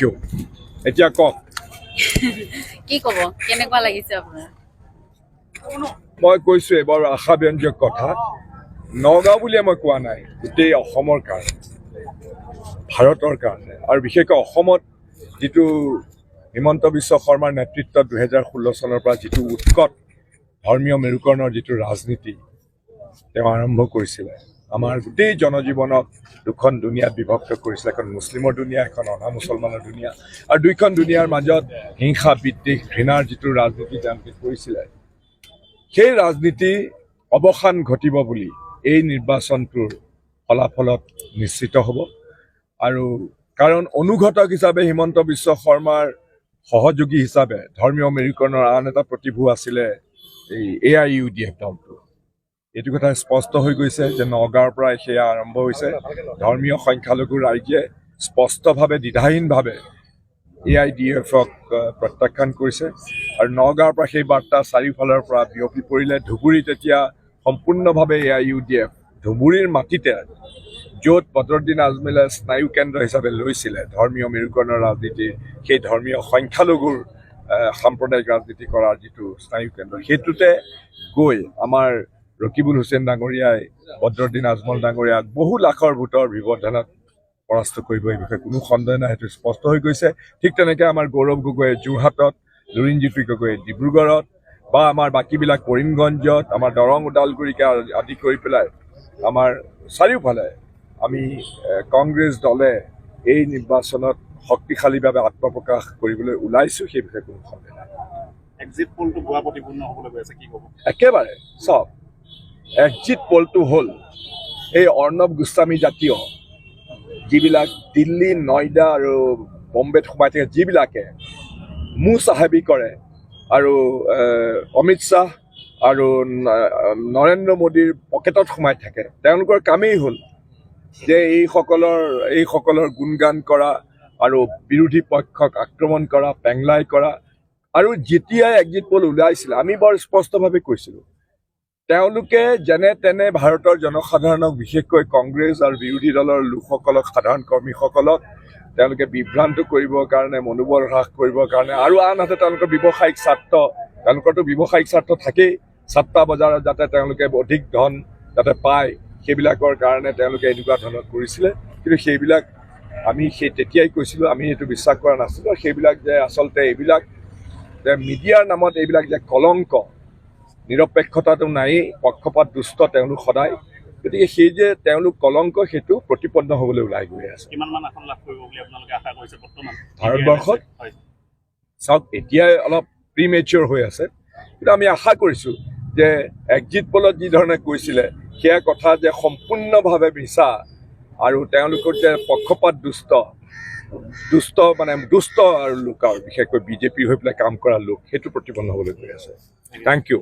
You. এতিয়া কওক। কি ক'ব, কেনেকুৱা লাগিছে আপোনাৰ? মই কৈছো, এইবাৰ আশাব্যঞ্জক কথা। নগাঁও বুলিয়ে মই কোৱা নাই, গোটেই অসমৰ কাৰণে, ভাৰতৰ কাৰণে আৰু বিশেষকৈ অসমত যিটো হিমন্ত বিশ্ব শৰ্মাৰ নেতৃত্বত 2016 চনৰ পৰা যিটো উৎকট ধৰ্মীয় মেৰুকৰণৰ যিটো ৰাজনীতি তেওঁ আৰম্ভ কৰিছিলে, আমাৰ গোটেই জনজীৱনক দুখন দুনীয়াত বিভক্ত কৰিছিলে, এখন মুছলিমৰ দুনীয়া, এখন অনা মুছলমানৰ দুনীয়া আৰু দুইখন দুনীয়াৰ মাজত হিংসা, বিদ্বেষ, ঘৃণাৰ যিটো ৰাজনীতি তেওঁলোকে কৰিছিলে, সেই ৰাজনীতি অৱসান ঘটিব বুলি এই নিৰ্বাচনটোৰ ফলাফলত নিশ্চিত হ'ব। আৰু কাৰণ অনুঘটক হিচাপে হিমন্ত বিশ্ব শৰ্মাৰ সহযোগী হিচাপে ধৰ্মীয় মেৰুকৰণৰ আন এটা প্ৰতিভু আছিলে এই এআইইউডিএফ দলটো। এইটো কথা স্পষ্ট হৈ গৈছে যে নগাঁৱৰ পৰাই সেয়া আৰম্ভ হৈছে। ধৰ্মীয় সংখ্যালঘু ৰাইজে স্পষ্টভাৱে, দ্বিধাহীনভাৱে এআইডিএফক প্ৰত্যাখ্যান কৰিছে আৰু নগাঁৱৰ পৰা সেই বাৰ্তা চাৰিওফালৰ পৰা বিয়পি পৰিলে। ধুবুৰীত এতিয়া সম্পূৰ্ণভাৱে এআইইউডিএফ। ধুবুৰীৰ মাটিতে, য'ত বদৰুদ্দিন আজমলে স্নায়ু কেন্দ্ৰ হিচাপে লৈছিলে ধৰ্মীয় মেৰুকৰণৰ ৰাজনীতিৰ, সেই ধৰ্মীয় সংখ্যালঘুৰ সাম্প্ৰদায়িক ৰাজনীতি কৰাৰ যিটো স্নায়ু কেন্দ্ৰ, সেইটোতে গৈ আমাৰ ৰকিবুল হুছেইন ডাঙৰীয়াই বদৰুদ্দিন আজমল ডাঙৰীয়াক বহু লাখৰ ভোটৰ ব্যৱধানত পৰাস্ত কৰিব, এই বিষয়ে কোনো সন্দেহ নাই, সেইটো স্পষ্ট হৈ গৈছে। ঠিক তেনেকৈ আমাৰ গৌৰৱ গগৈয়ে যোৰহাটত, লুৰিণজ্যোতি গগৈয়ে ডিব্ৰুগড়ত বা আমাৰ বাকীবিলাক কৰিমগঞ্জত, আমাৰ দৰং, ওদালগুৰিকে আদি কৰি পেলাই আমাৰ চাৰিওফালে আমি কংগ্ৰেছ দলে এই নিৰ্বাচনত শক্তিশালীভাৱে আত্মপ্ৰকাশ কৰিবলৈ ওলাইছোঁ, সেই বিষয়ে কোনো সন্দেহ নাই। এক্সিট পলটো ভুৱা প্ৰতিপন্ন হ'বলৈ গৈ আছে, কি ক'ব? একেবাৰে। চাওক, এক্সিট পলটো হ'ল এই অৰ্ণৱ গোস্বামী জাতীয় যিবিলাক দিল্লী, নয়ডা আৰু বম্বেত সোমাই থাকে, যিবিলাকে মু চাহেবী কৰে আৰু অমিত শ্বাহ আৰু নৰেন্দ্ৰ মোদীৰ পকেটত সোমাই থাকে, তেওঁলোকৰ কামেই হ'ল যে এইসকলৰ গুণগান কৰা আৰু বিৰোধী পক্ষক আক্ৰমণ কৰা, পেংলাই কৰা। আৰু যেতিয়াই এক্সিট পল ওলাইছিলে, আমি বৰ স্পষ্টভাৱে কৈছিলোঁ, তেওঁলোকে যেনে তেনে ভাৰতৰ জনসাধাৰণক, বিশেষকৈ কংগ্ৰেছ আৰু বিৰোধী দলৰ লোকসকলক, সাধাৰণ কৰ্মীসকলক তেওঁলোকে বিভ্ৰান্ত কৰিবৰ কাৰণে, মনোবল হ্ৰাস কৰিবৰ কাৰণে আৰু আনহাতে তেওঁলোকৰ ব্যৱসায়িক স্বাৰ্থ, তেওঁলোকৰতো ব্যৱসায়িক স্বাৰ্থ থাকেই, চাট্টা বজাৰত যাতে তেওঁলোকে অধিক ধন যাতে পায়, সেইবিলাকৰ কাৰণে তেওঁলোকে এনেকুৱা ধৰণৰ কৰিছিলে। কিন্তু সেইবিলাক আমি সেই তেতিয়াই কৈছিলোঁ, আমি এইটো বিশ্বাস কৰা নাছিলোঁ। সেইবিলাক যে আচলতে এইবিলাক যে মিডিয়াৰ নামত এইবিলাক যে কলংক, নিৰপেক্ষতাটো নায়েই, পক্ষপাত দুষ্ট তেওঁলোক সদায়। গতিকে সেই যে তেওঁলোক কলংক, সেইটো প্ৰতিপন্ন হ'বলৈ ওলাই গৈ আছে। কিমান মান আসন লাভ কৰিব বুলি আপোনালোকে আশা কৰিছে বৰ্তমান? ভাৰতবৰ্ষত? হয়। চাওক, এতিয়াই অলপ প্ৰিমেচিয়ৰ হৈ আছে, কিন্তু আমি আশা কৰিছোঁ যে এক্সিট পলত যি ধৰণে কৈছিলে, সেয়া কথা যে সম্পূৰ্ণভাৱে মিছা আৰু তেওঁলোকৰ যে পক্ষপাত দুষ্ট, দুষ্ট মানে দুষ্ট আৰু লোক আৰু বিশেষকৈ বিজেপিৰ হৈ পেলাই কাম কৰা লোক, সেইটো প্ৰতিপন্ন হ'বলৈ গৈ আছে। Thank you.